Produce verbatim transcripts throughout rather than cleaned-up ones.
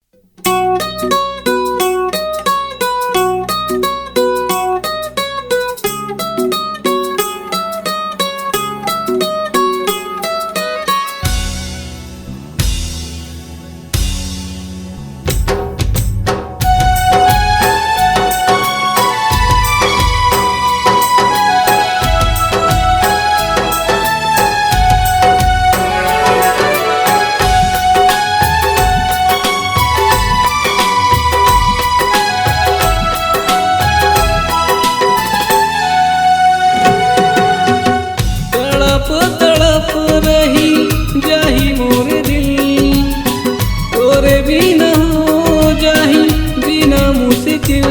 तड़प तड़प रही जाही मोर दिल, तोरे बिना हो जाही जीना मुश्किल।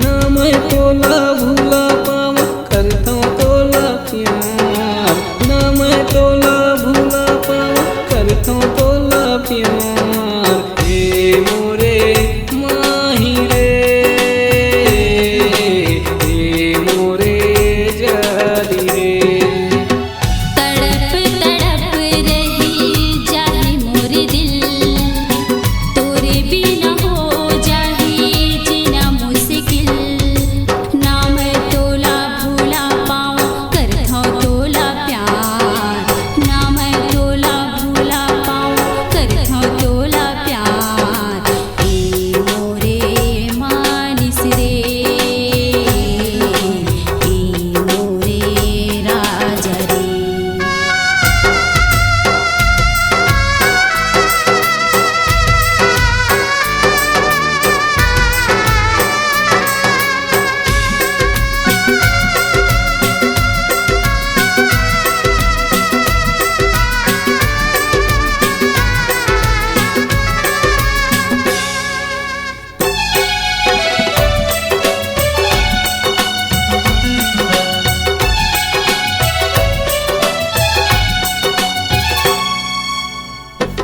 ना मैं तोला भूला पावं, करथंव तोला प्यार। ना मैं तोला भूला पावं, करथंव तोला प्यार। ए मोरे माही रे, ए मोरे जारी रे। तड़प तड़प रही जाही मोर दिल, तोरे बिना हो जाही जीना मुश्किल। ना मैं तोला भूला पावं, करथंव तोला प्यार। ना मैं तोला भूला पावं, करथंव तोला प्यार। ए मोरे मानिस रे, ए मोरे राजा रे।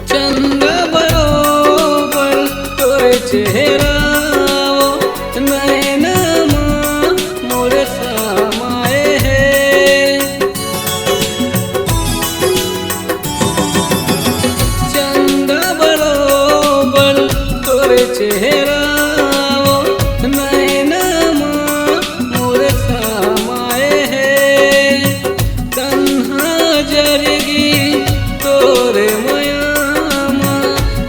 चंदा बरोबर तोरे चेहरा वो नैना मा मोर समाए हे। चंदा बरोबर तोरे चेहरा वो नैना मा मोर समाए हे। तन्हा जरगी तोरे मया मा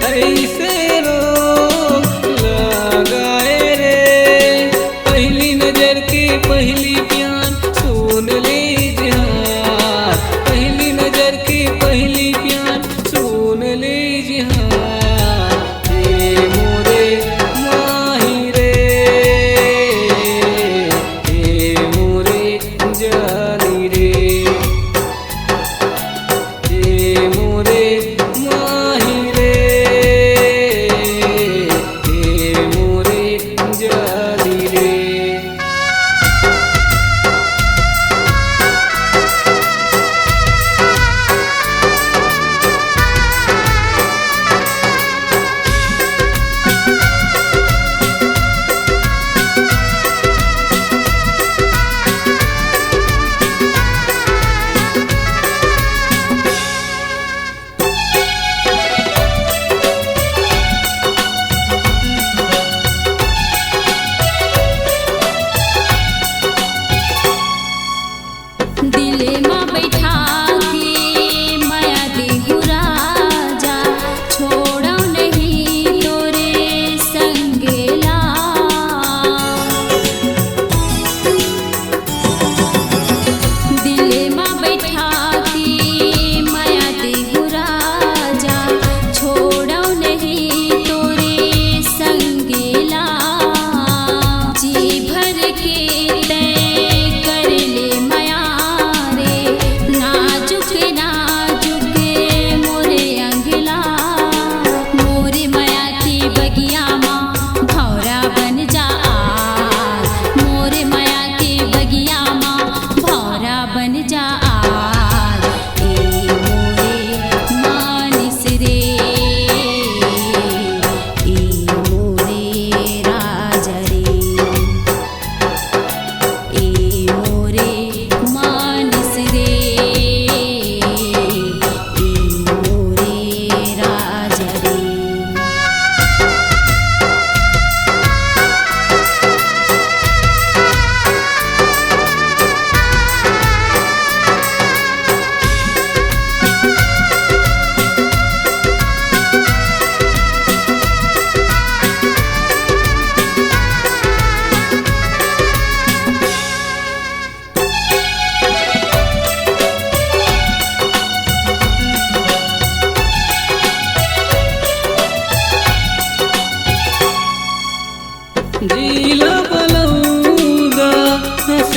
ऐसे रोग लगाए रे। पहली नजर के पहली प्यार सुन ले जिहार, पहली नजर के पहली प्यार सुन ले जिहार। ए मोरे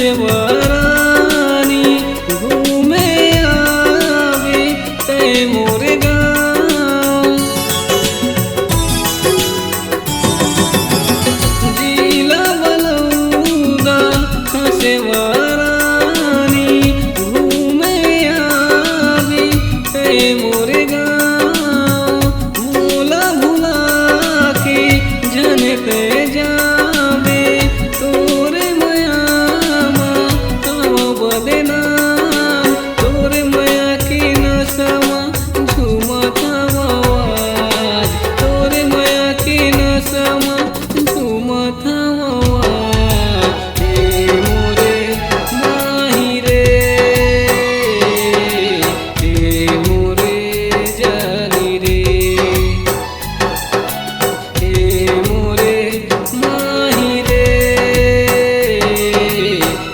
सेवा रानी घूमे आवे तैं मोर गाँव। जिला बलौदा सेवा रानी घूमे आवे तैं मोर गाँव। मोला भुला के झन तैं जाबे, तोर मया मा हवँव बदनाम, तोर मया के नशा मा झूमत हवँव आज, तोर मया के नशा मा झूमत हवँव आज। हे मोरे माही रे, हे मोरे जानी रे, हे मोरे माही रे,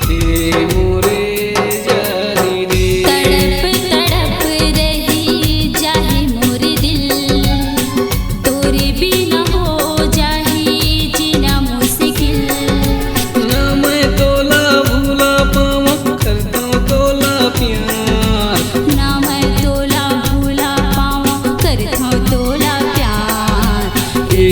हे मोरे जानी रे। तड़प तड़प रही जाही मोर दिल, तोरे बिना हो जाही जीना मुश्किल। ना मैं तोला भूला पावँव, करथँव तोला प्यार। ना मैं तोला भूला पावँव, करथँव तोला प्यार। ए